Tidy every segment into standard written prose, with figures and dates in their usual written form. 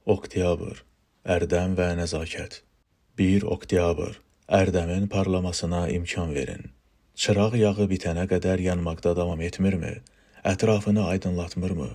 Oktyabr, ərdəm və nəzakət. 1 Oktyabr, ərdəmin parlamasına imkan verin. Çıraq yağı bitənə qədər yanmaqda davam etmirmi? Ətrafını aydınlatmırmı?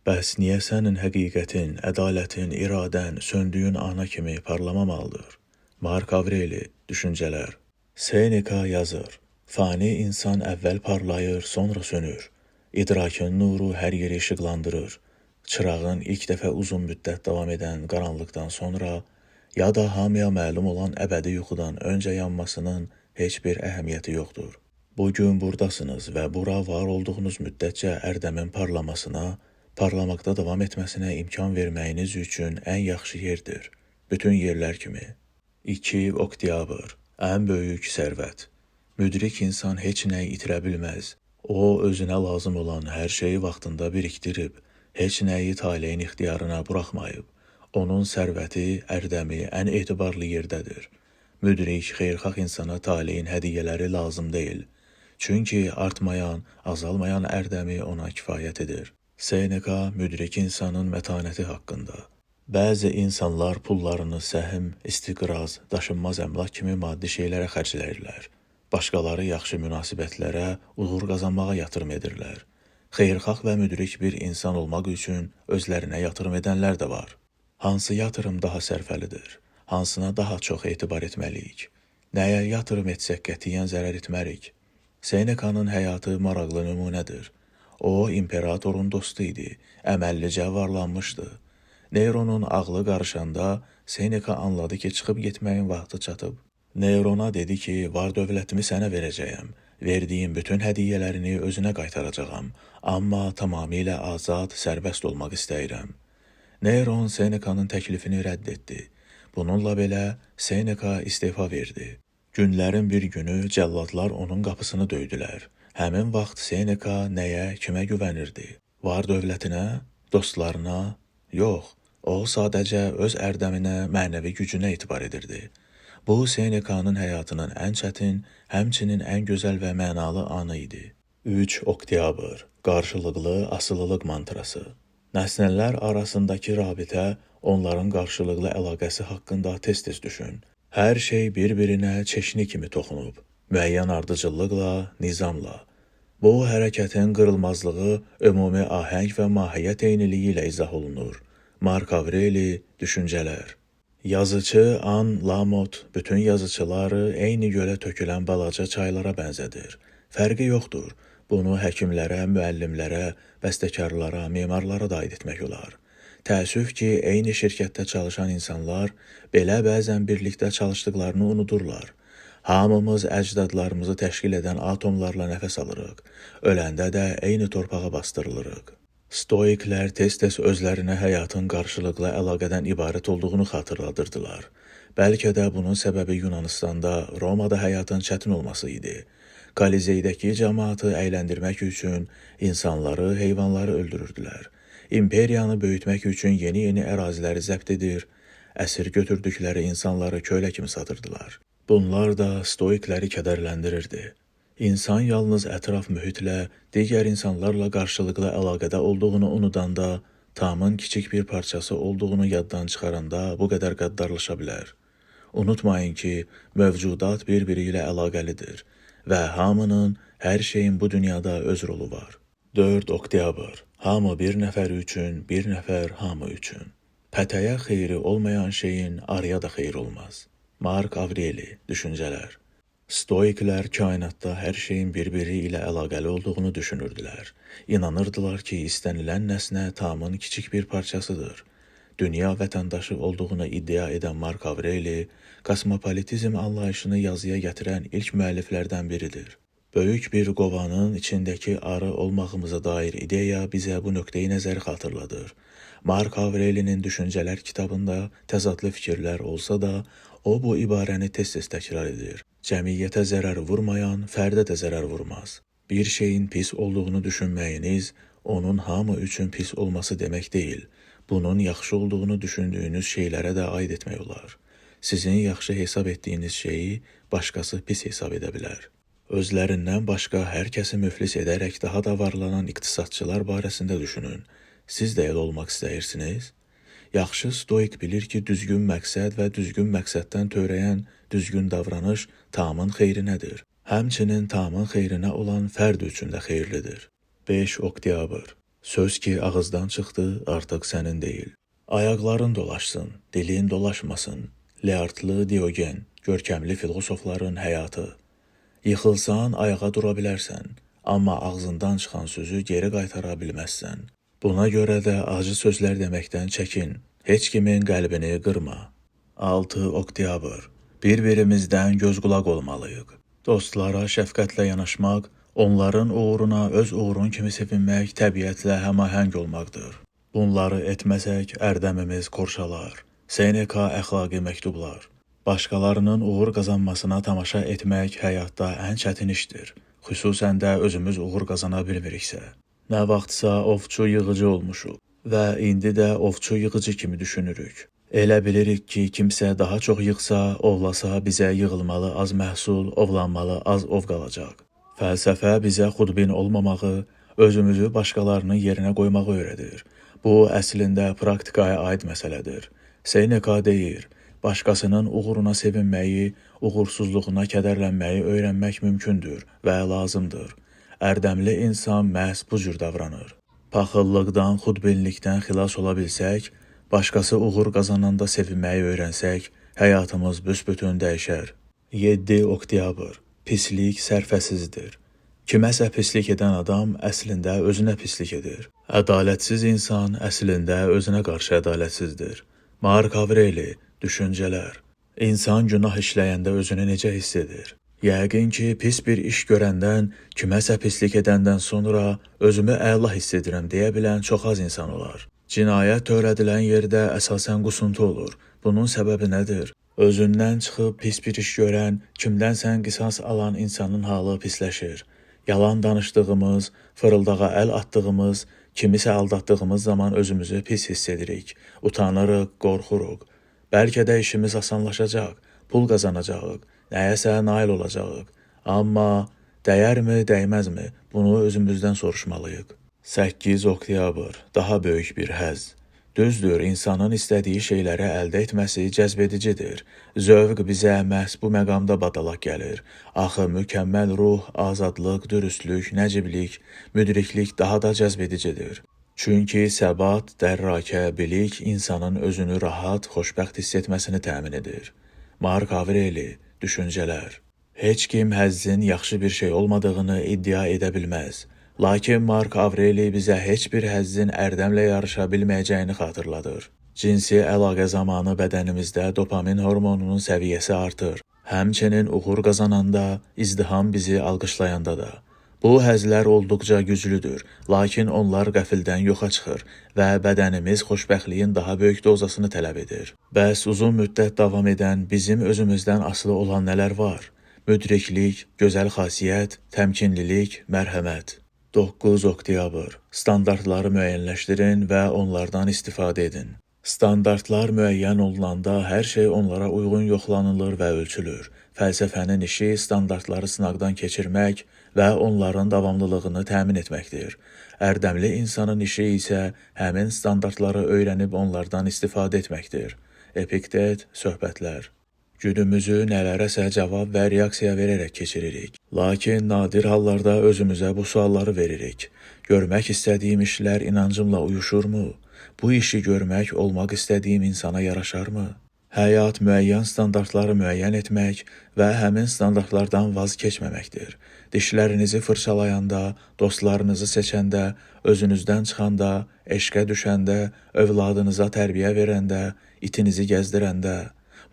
Bəs niyə sənin həqiqətin, ədalətin, iradən söndüyün ana kimi parlamamalıdır? Mark Avreli, Düşüncələr. Seneca yazır: Fani insan əvvəl parlayır, sonra sönür. İdrakın nuru hər yeri işıqlandırır. Çırağın ilk dəfə uzun müddət davam edən qaranlıqdan sonra ya da hamıya məlum olan əbədi yuxudan öncə yanmasının heç bir əhəmiyyəti yoxdur. Bu gün burdasınız və bura var olduğunuz müddətcə ərdəmin parlamasına, parlamaqda davam etməsinə imkan verməyiniz üçün ən yaxşı yerdir. Bütün yerlər kimi. 2 Oktyabr, ən böyük sərvət. Müdrik insan heç nəyi itirə bilməz. O, özünə lazım olan hər şeyi vaxtında birikdirib, heç nəyi taleyin ixtiyarına buraxmayıb. Onun sərvəti, ərdəmi ən etibarlı yerdədir. Müdrik, xeyirxah insana taleyin hədiyyələri lazım deyil. Çünki artmayan, azalmayan ərdəmi ona kifayət edir. Seneca müdrik insanın mətanəti haqqında. Bəzi insanlar pullarını səhm, istiqraz, daşınmaz əmlak kimi maddi şeylərə xərcləyirlər. Başqaları yaxşı münasibətlərə, uğur qazanmağa yatırım edirlər. Xeyirxah və müdrik bir insan olmaq üçün özlərinə yatırım edənlər də var. Hansı yatırım daha sərfəlidir? Hansına daha çox etibar etməliyik? Nəyə yatırım etsək qətiyyən zərər etmərik? Senecanın həyatı maraqlı nümunədir. O, imperatorun dostu idi, əməllicə varlanmışdı. Neronun ağlı qarışanda Seneca anladı ki, çıxıb getməyin vaxtı çatıb. Nerona dedi ki, var dövlətimi sənə verəcəyəm. Verdiyim bütün hədiyyələrini özünə qaytaracağam, amma tamamilə azad, sərbəst olmaq istəyirəm. Neron Senecanın təklifini rədd etdi. Bununla belə Seneca istefa verdi. Günlərin bir günü cəlladlar onun qapısını döydülər. Həmin vaxt Seneca nəyə, kimə güvənirdi? Var dövlətinə, dostlarına? Yox, o sadəcə öz ərdəminə, mənəvi gücünə etibar edirdi. Bu Senecanın həyatının ən çətin, həmçinin ən gözəl və mənalı anı idi. 3 Oktyabr, qarşılıqlı asılılıq mantrası. Nəsnələr arasındakı rabitə, onların qarşılıqlı əlaqəsi haqqında tez-tez düşün. Hər şey bir-birinə çeşni kimi toxunub, müəyyən ardıcıllıqla, nizamla. Bu hərəkətin qırılmazlığı ümumi ahəng və mahiyyət eyniliyi ilə izah olunur. Mark Avreli, Düşüncələr. Yazıçı Ann Lamott bütün yazıçıları eyni gölə tökülən balaca çaylara bənzədir. Fərqi yoxdur. Bunu həkimlərə, müəllimlərə, bəstəkarlara, memarlara da aid etmək olar. Təəssüf ki, eyni şirkətdə çalışan insanlar belə bəzən birlikdə çalışdıqlarını unudurlar. Hamımız əcdadlarımızı təşkil edən atomlarla nəfəs alırıq. Öləndə də eyni torpağa bastırılırıq. Stoiklər tez-tez özlərinə həyatın qarşılıqlı əlaqədən ibarət olduğunu xatırladırdılar. Bəlkə də bunun səbəbi Yunanıstanda, Romada həyatın çətin olması idi. Kolizeydəki cəmaatı əyləndirmək üçün insanları, heyvanları öldürürdülər. İmperiyanı böyütmək üçün yeni-yeni əraziləri zəbt edir, əsir götürdükləri insanları kölə kimi satırdılar. Bunlar da stoikləri kədərləndirirdi. İnsan yalnız ətraf mühitlə, digər insanlarla qarşılıqlı əlaqədə olduğunu unudanda, tamın kiçik bir parçası olduğunu yaddan çıxaranda bu qədər qəddarlaşa bilər. Unutmayın ki, mövcudat bir-biri ilə əlaqəlidir və hamının, hər şeyin bu dünyada öz rolu var. 4 Oktyabr, hamı bir nəfər üçün, bir nəfər hamı üçün. Pətəyə xeyri olmayan şeyin arıya da xeyri olmaz. Mark Avreli, Düşüncələr. Stoiklər kainatda hər şeyin bir-biri ilə əlaqəli olduğunu düşünürdülər. İnanırdılar ki, istənilən nəsnə tamın kiçik bir parçasıdır. Dünya vətəndaşı olduğunu iddia edən Mark Avreli, kosmopolitizm anlayışını yazıya gətirən ilk müəlliflərdən biridir. Böyük bir qovanın içindəki arı olmağımıza dair ideya bizə bu nöqteyi nəzəri xatırladır. Mark Avrelinin Düşüncələr kitabında təzadlı fikirlər olsa da, o bu ibarəni tez-tez təkrar edir. Cəmiyyətə zərər vurmayan fərdə də zərər vurmaz. Bir şeyin pis olduğunu düşünməyiniz, onun hamı üçün pis olması demək deyil. Bunun yaxşı olduğunu düşündüyünüz şeylərə də aid etmək olar. Sizin yaxşı hesab etdiyiniz şeyi başqası pis hesab edə bilər. Özlərindən başqa hər kəsi müflis edərək daha da varlanan iqtisadçılar barəsində düşünün. Siz də elə olmaq istəyirsiniz? Yaxşı stoik bilir ki, düzgün məqsəd və düzgün məqsəddən törəyən düzgün davranış tamın xeyrinədir. Həmçinin tamın xeyrinə olan fərd üçün də xeyirlidir. 5 oktyabr. Söz ki ağızdan çıxdı, artıq sənin deyil. Ayaqların dolaşsın, dilin dolaşmasın. Leartlı Diogen, görkəmli filosofların həyatı. Yıxılsan, ayağa dura bilərsən, amma ağzından çıxan sözü geri qaytara bilməzsən. Buna görə də acı sözlər deməkdən çəkin. Heç kimin qəlbini qırma. 6 oktyabr. Bir-birimizdən göz qulaq olmalıyıq. Dostlara şəfqətlə yanaşmaq, onların uğuruna öz uğurun kimi sevinmək təbiətlə həmahəng olmaqdır. Bunları etməsək ərdəmimiz korşalar. Seneca əxlaqi məktublar. Başqalarının uğur qazanmasına tamaşa etmək həyatda ən çətin işdir. Xüsusən də özümüz uğur qazana bilmiriksə. Nə vaxtsa ovçu yığıcı olmuşuq və indi də ovçu yığıcı kimi düşünürük. Elə bilirik ki, kimsə daha çox yığsa, ovlasa bizə yığılmalı az məhsul, ovlanmalı az ov qalacaq. Fəlsəfə bizə xudbin olmamağı, özümüzü başqalarının yerinə qoymağı öyrədir. Bu əslində praktikaya aid məsələdir. Seneca deyir, başqasının uğuruna sevinməyi, uğursuzluğuna kədərlənməyi öyrənmək mümkündür və lazımdır. Ərdəmli insan məhz bu cür davranır. Paxıllıqdan, xudbinlikdən xilas ola bilsək, başqası uğur qazananda sevinməyi öyrənsək, həyatımız büsbütün dəyişər. 7 oktyabr. Pislik sərfəsizdir. Kiməsə pislik edən adam əslində özünə pislik edir. Ədalətsiz insan əslində özünə qarşı ədalətsizdir. Mark Avreli, Düşüncələr. İnsan günah işləyəndə özünü necə hiss edir? Yəqin ki, pis bir iş görəndən, kiməsə pislik edəndən sonra özümü əla hiss edirəm deyə bilən çox az insan olar. Cinayət törədilən yerdə əsasən qüsuntu olur. Bunun səbəbi nədir? Özündən çıxıb pis bir iş görən, kimdənsən qisas alan insanın halı pisləşir. Yalan danışdığımız, fırıldağa əl atdığımız, kimisə aldatdığımız zaman özümüzü pis hiss edirik. Utanırıq, qorxuruq. Bəlkə də işimiz asanlaşacaq, pul qazanacağıq, nəyəsə nail olacağıq. Amma dəyərmi, dəyməzmi? Bunu özümüzdən soruşmalıyıq. 8 oktyabr. Daha böyük bir həzz. Düzdür, insanın istədiyi şeyləri əldə etməsi cəzbedicidir. Zövq bizə məhz bu məqamda badalaq gəlir. Axı mükəmməl ruh, azadlıq, dürüstlük, nəciblik, müdriklik daha da cəzbedicidir. Çünki səbat, dərrakə, bilik insanın özünü rahat, xoşbəxt hiss etməsini təmin edir. Mark Avreli, Düşüncələr. Heç kim həzzin yaxşı bir şey olmadığını iddia edə bilməz. Lakin Mark Avreli bizə heç bir həzzin ərdəmlə yarışa bilməyəcəyini xatırladır. Cinsi əlaqə zamanı bədənimizdə dopamin hormonunun səviyyəsi artır. Həmçinin uğur qazananda, izdiham bizi alqışlayanda da. Bu həzzlər olduqca güclüdür, lakin onlar qəfildən yoxa çıxır və bədənimiz xoşbəxtliyin daha böyük dozasını tələb edir. Bəs uzun müddət davam edən, bizim özümüzdən asılı olan nələr var? Müdriklik, gözəl xasiyyət, təmkinlilik, mərhəmət. 9 oktyabr. Standartları müəyyənləşdirin və onlardan istifadə edin. Standartlar müəyyən olunanda hər şey onlara uyğun yoxlanılır və ölçülür. Fəlsəfənin işi standartları sınaqdan keçirmək və onların davamlılığını təmin etməkdir. Ərdəmli insanın işi isə həmin standartları öyrənib onlardan istifadə etməkdir. Epiktet, Söhbətlər. Günümüzü nələrəsə cavab və reaksiya verərək keçiririk. Lakin nadir hallarda özümüzə bu sualları veririk. Görmək istədiyim işlər inancımla uyuşurmu? Bu işi görmək olmaq istədiyim insana yaraşarmı? Həyat müəyyən standartları müəyyən etmək və həmin standartlardan vaz keçməməkdir. Dişlərinizi fırçalayanda, dostlarınızı seçəndə, özünüzdən çıxanda, eşqə düşəndə, övladınıza tərbiyə verəndə, itinizi gəzdirəndə,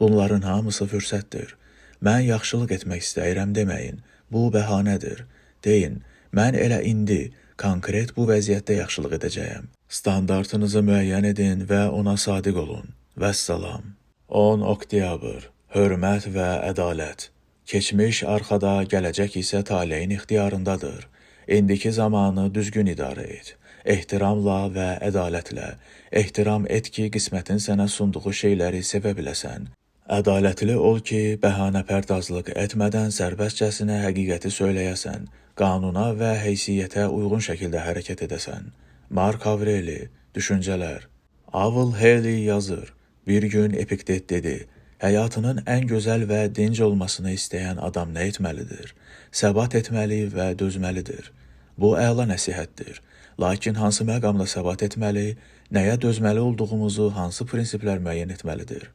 bunların hamısı fürsətdir. Mən yaxşılıq etmək istəyirəm deməyin. Bu bəhanədir. Deyin, mən elə indi konkret bu vəziyyətdə yaxşılıq edəcəyəm. Standartınızı müəyyən edin və ona sadiq olun. Vəssalam. 10 oktyabr. Hörmət və ədalət. Keçmiş arxada, gələcək isə taleyin ixtiyarındadır. İndiki zamanı düzgün idarə et. Ehtiramla və ədalətlə. Ehtiram et ki, qismətin sənə sunduğu şeyləri sevə biləsən. Ədalətli ol ki, bəhanəpərdazlıq etmədən sərbəstcəsinə həqiqəti söyləyəsən, qanuna və heysiyyətə uyğun şəkildə hərəkət edəsən. Mark Avreli, Düşüncələr. Avel Haley yazır. Bir gün Epiktet dedi, həyatının ən gözəl və dinc olmasını istəyən adam nə etməlidir? Səbat etməli və dözməlidir. Bu əla nəsihətdir. Lakin hansı məqamda səbat etməli, nəyə dözməli olduğumuzu hansı prinsiplər müəyyən etməlidir?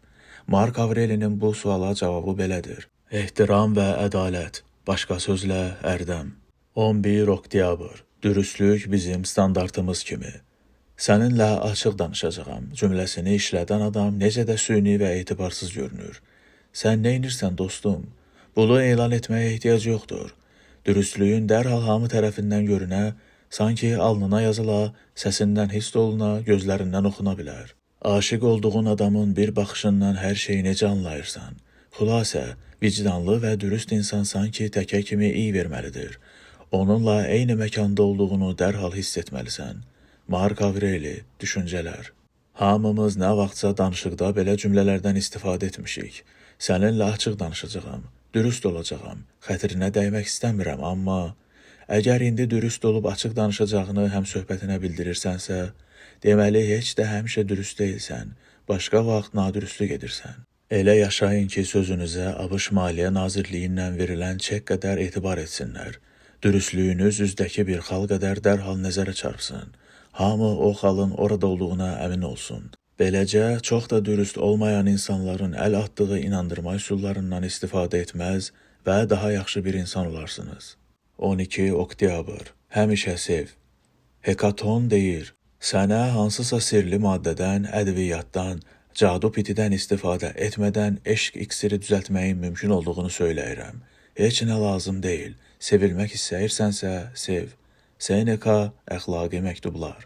Mark Avrelinin bu suala cavabı belədir. Ehtiram və ədalət, başqa sözlə ərdəm. 11 oktyabr. Dürüstlük bizim standartımız kimi. Səninlə açıq danışacağam cümləsini işlədən adam necə də süni və etibarsız görünür. Sən nə edirsən dostum? Bunu elan etməyə ehtiyac yoxdur. Dürüstlüyün dərhal hamı tərəfindən görünə, sanki alnına yazıla, səsindən hiss oluna, gözlərindən oxuna bilər. Aşiq olduğun adamın bir baxışından hər şeyi necə anlayırsan? Xülasə, vicdanlı və dürüst insan sanki təkə kimi iy verməlidir. Onunla eyni məkanda olduğunu dərhal hiss etməlisən. Mark Avreli, Düşüncələr. Hamımız nə vaxtsa danışıqda belə cümlələrdən istifadə etmişik. Səninlə açıq danışacağam, dürüst olacağam, xətrinə dəymək istəmirəm, amma əgər indi dürüst olub açıq danışacağını həm söhbətinə bildirirsənsə, deməli heç də həmişə dürüst deyilsən, başqa vaxt nadürüstlük edirsən. Elə yaşayın ki, sözünüzə ABŞ Maliyyə Nazirliyindən verilən çek qədər etibar etsinlər. Dürüstlüyünüz üzdəki bir xal qədər dərhal nəzərə çarpsın. Hamı o xalın orada olduğuna əmin olsun. Beləcə, çox da dürüst olmayan insanların əl atdığı inandırma üsullarından istifadə etməz və daha yaxşı bir insan olarsınız. 12 oktyabr. Həmişə sev. Hekaton deyir, sənə hansısa sirli maddədən, ədviyyatdan, cadu pitidən istifadə etmədən eşq iksiri düzəltməyin mümkün olduğunu söyləyirəm. Heç nə lazım deyil. Sevilmək istəyirsənsə, sev. Seneca, Əxlaqi məktublar.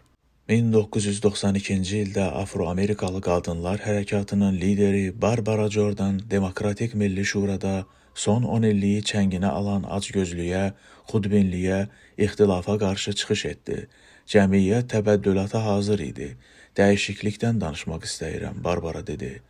1992-ci ildə Afroamerikalı qadınlar hərəkatının lideri Barbara Jordan Demokratik Milli Şurada son 10 illiyi çənginə alan acgözlüyə, xudbinliyə, ixtilafa qarşı çıxış etdi. Cəmiyyət təbəddülata hazır idi. Dəyişiklikdən danışmaq istəyirəm, Barbara dedi.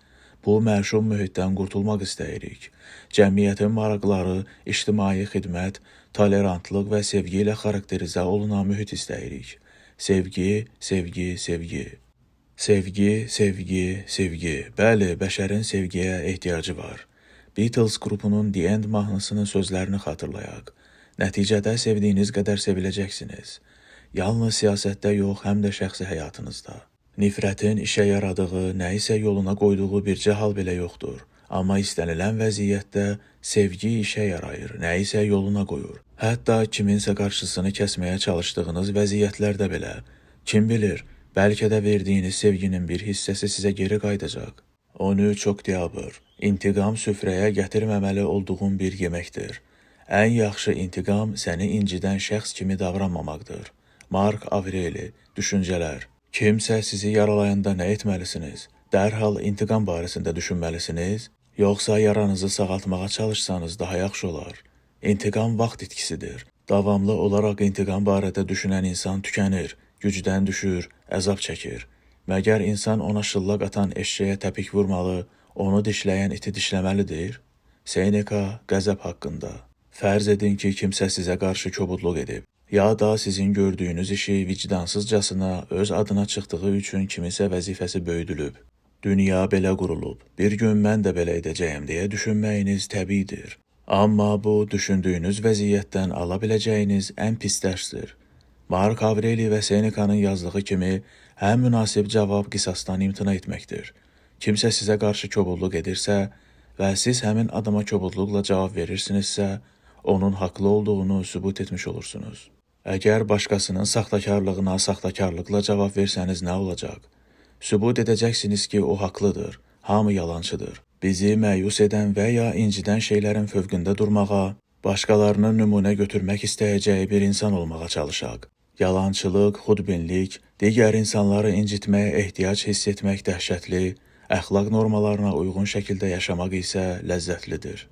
Bu məşum mühitdən qurtulmaq istəyirik. Cəmiyyətin maraqları, ictimai xidmət, tolerantlıq və sevgi ilə xarakterizə olunan mühit istəyirik. Sevgi, sevgi, sevgi. Sevgi, sevgi, sevgi. Bəli, bəşərin sevgiyə ehtiyacı var. Beatles qrupunun The End mahnısının sözlərini xatırlayaq. Nəticədə sevdiyiniz qədər seviləcəksiniz. Yalnız siyasətdə yox, həm də şəxsi həyatınızda. Nifrətin işə yaradığı, nəyisə yoluna qoyduğu bircə hal belə yoxdur. Amma istənilən vəziyyətdə sevgi işə yarayır, nəyisə yoluna qoyur. Hətta kiminsə qarşısını kəsməyə çalışdığınız vəziyyətlərdə belə. Kim bilir, bəlkə də verdiyiniz sevginin bir hissəsi sizə geri qayıdacaq. 13 oktyabr. İntiqam süfrəyə gətirməməli olduğun bir yeməkdir. Ən yaxşı intiqam səni incidən şəxs kimi davranmamaqdır. Mark Avreli, Düşüncələr. Kimsə sizi yaralayanda nə etməlisiniz? Dərhal intiqam barəsində düşünməlisiniz, yoxsa yaranızı sağaltmağa çalışsanız daha yaxşı olar. İntiqam vaxt itkisidir. Davamlı olaraq intiqam barədə düşünən insan tükənir, gücdən düşür, əzab çəkir. Məgər insan ona şıllaq atan eşşəyə təpik vurmalı, onu dişləyən iti dişləməlidir? Seneca qəzəb haqqında. Fərz edin ki, kimsə sizə qarşı kobudluq edib, ya da sizin gördüyünüz işi vicdansızcasına öz adına çıxdığı üçün kiminsə vəzifəsi böyüdülüb. Dünya belə qurulub, bir gün mən də belə edəcəyəm deyə düşünməyiniz təbiidir. Amma bu, düşündüyünüz vəziyyətdən ala biləcəyiniz ən pis dərsdir. Mark Avreli və Seneca'nın yazdığı kimi, ən münasib cavab qisasdan imtina etməkdir. Kimsə sizə qarşı kobudluq edirsə və siz həmin adama kobudluqla cavab verirsinizsə, onun haqlı olduğunu sübut etmiş olursunuz. Əgər başqasının saxtakarlığına saxtakarlıqla cavab versəniz nə olacaq? Sübut edəcəksiniz ki, o haqlıdır, hamı yalançıdır. Bizi məyus edən və ya incidən şeylərin fövqündə durmağa, başqalarının nümunə götürmək istəyəcəyi bir insan olmağa çalışaq. Yalançılıq, xudbinlik, digər insanları incitməyə ehtiyac hiss etmək dəhşətli, əxlaq normalarına uyğun şəkildə yaşamaq isə ləzzətlidir.